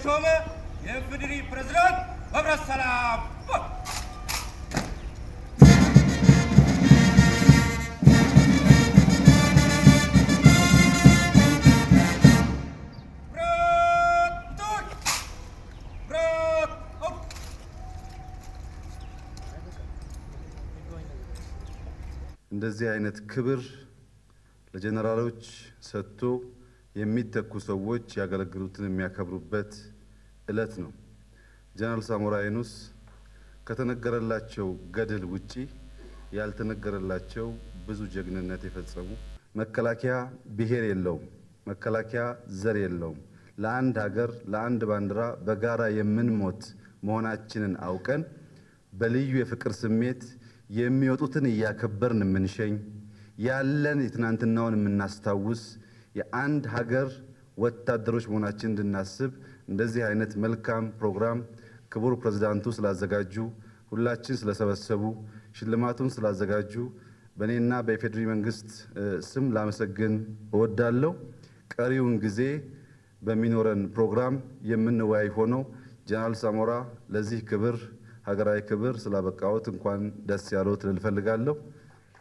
የተሾመ የኢፌዴሪ ፕሬዝዳንት በብረት ሰላም። ብረት ብረት አውጥ! እንደዚህ አይነት ክብር ለጀነራሎች ሰጥቶ የሚተኩ ሰዎች ያገለግሉትን የሚያከብሩበት እለት ነው። ጀነራል ሳሞራ የኑስ ከተነገረላቸው ገድል ውጪ ያልተነገረላቸው ብዙ ጀግንነት የፈጸሙ። መከላከያ ብሔር የለውም፣ መከላከያ ዘር የለውም። ለአንድ ሀገር፣ ለአንድ ባንዲራ በጋራ የምንሞት መሆናችንን አውቀን በልዩ የፍቅር ስሜት የሚወጡትን እያከበርን የምንሸኝ፣ ያለን የትናንትናውን የምናስታውስ የአንድ ሀገር ወታደሮች መሆናችን እንድናስብ እንደዚህ አይነት መልካም ፕሮግራም ክቡር ፕሬዝዳንቱ ስላዘጋጁ፣ ሁላችን ስለሰበሰቡ፣ ሽልማቱን ስላዘጋጁ በእኔና በኢፌዴሪ መንግስት ስም ላመሰግን እወዳለሁ። ቀሪውን ጊዜ በሚኖረን ፕሮግራም የምንወያይ ሆኖ ጀነራል ሳሞራ ለዚህ ክብር፣ ሀገራዊ ክብር ስላበቃዎት እንኳን ደስ ያለዎት ልል እፈልጋለሁ።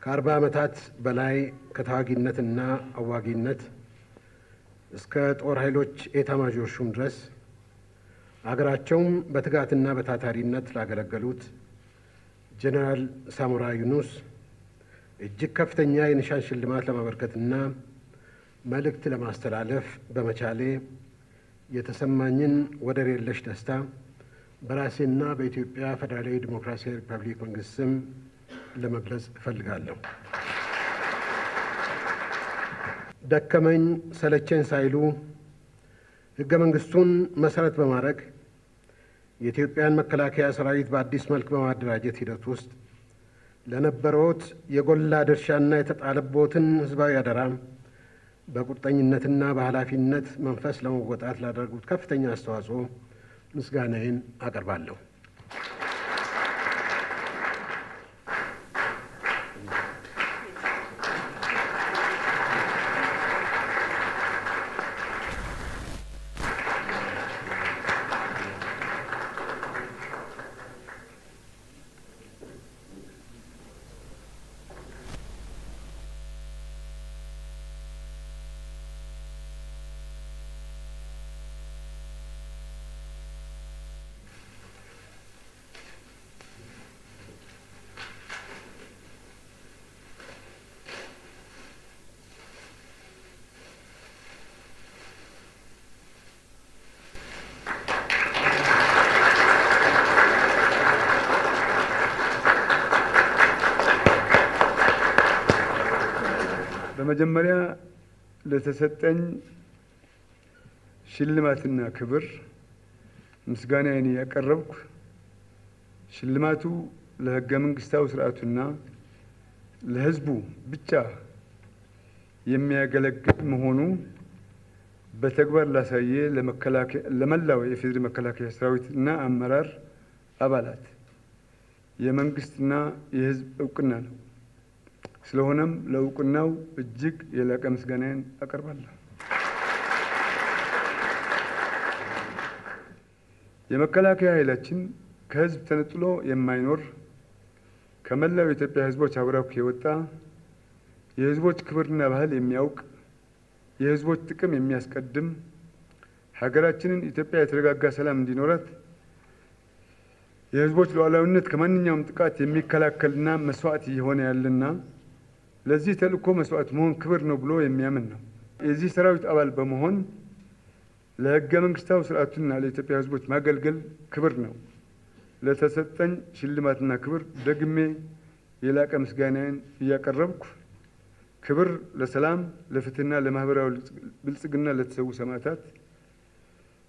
ከ40 ዓመታት በላይ ከተዋጊነትና አዋጊነት እስከ ጦር ኃይሎች ኤታማዦር ሹም ድረስ አገራቸውም በትጋትና በታታሪነት ላገለገሉት ጀነራል ሳሞራ ዩኑስ እጅግ ከፍተኛ የኒሻን ሽልማት ለማበርከትና መልእክት ለማስተላለፍ በመቻሌ የተሰማኝን ወደር የለሽ ደስታ በራሴና በኢትዮጵያ ፌዴራላዊ ዲሞክራሲያዊ ሪፐብሊክ መንግስት ስም ለመግለጽ እፈልጋለሁ። ደከመኝ ሰለቸኝ ሳይሉ ሕገ መንግስቱን መሰረት በማድረግ የኢትዮጵያን መከላከያ ሰራዊት በአዲስ መልክ በማደራጀት ሂደት ውስጥ ለነበረዎት የጎላ ድርሻና የተጣለቦትን ሕዝባዊ አደራ በቁርጠኝነትና በኃላፊነት መንፈስ ለመወጣት ላደረጉት ከፍተኛ አስተዋጽኦ ምስጋናዬን አቀርባለሁ። በመጀመሪያ ለተሰጠኝ ሽልማትና ክብር ምስጋናዬን እያቀረብኩ፣ ሽልማቱ ለሕገ መንግስታዊ ስርዓቱና ለሕዝቡ ብቻ የሚያገለግል መሆኑ በተግባር ላሳየ ለመላው የኢፌዴሪ መከላከያ ሰራዊት እና አመራር አባላት የመንግስትና የሕዝብ እውቅና ነው። ስለሆነም ለእውቅናው እጅግ የላቀ ምስጋናዬን አቀርባለሁ። የመከላከያ ኃይላችን ከህዝብ ተነጥሎ የማይኖር፣ ከመላው የኢትዮጵያ ህዝቦች አብራክ የወጣ፣ የህዝቦች ክብርና ባህል የሚያውቅ፣ የህዝቦች ጥቅም የሚያስቀድም፣ ሀገራችንን ኢትዮጵያ የተረጋጋ ሰላም እንዲኖራት የህዝቦች ሉዓላዊነት ከማንኛውም ጥቃት የሚከላከልና መስዋዕት እየሆነ ያለና ለዚህ ተልእኮ መስዋዕት መሆን ክብር ነው ብሎ የሚያምን ነው። የዚህ ሰራዊት አባል በመሆን ለህገ መንግስታዊ ስርዓቱና ለኢትዮጵያ ህዝቦች ማገልገል ክብር ነው። ለተሰጠኝ ሽልማትና ክብር ደግሜ የላቀ ምስጋናዬን እያቀረብኩ፣ ክብር ለሰላም፣ ለፍትህና ለማህበራዊ ብልጽግና ለተሰዉ ሰማዕታት፣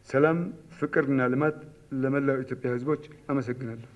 ሰላም፣ ፍቅርና ልማት ለመላው ኢትዮጵያ ህዝቦች። አመሰግናለሁ።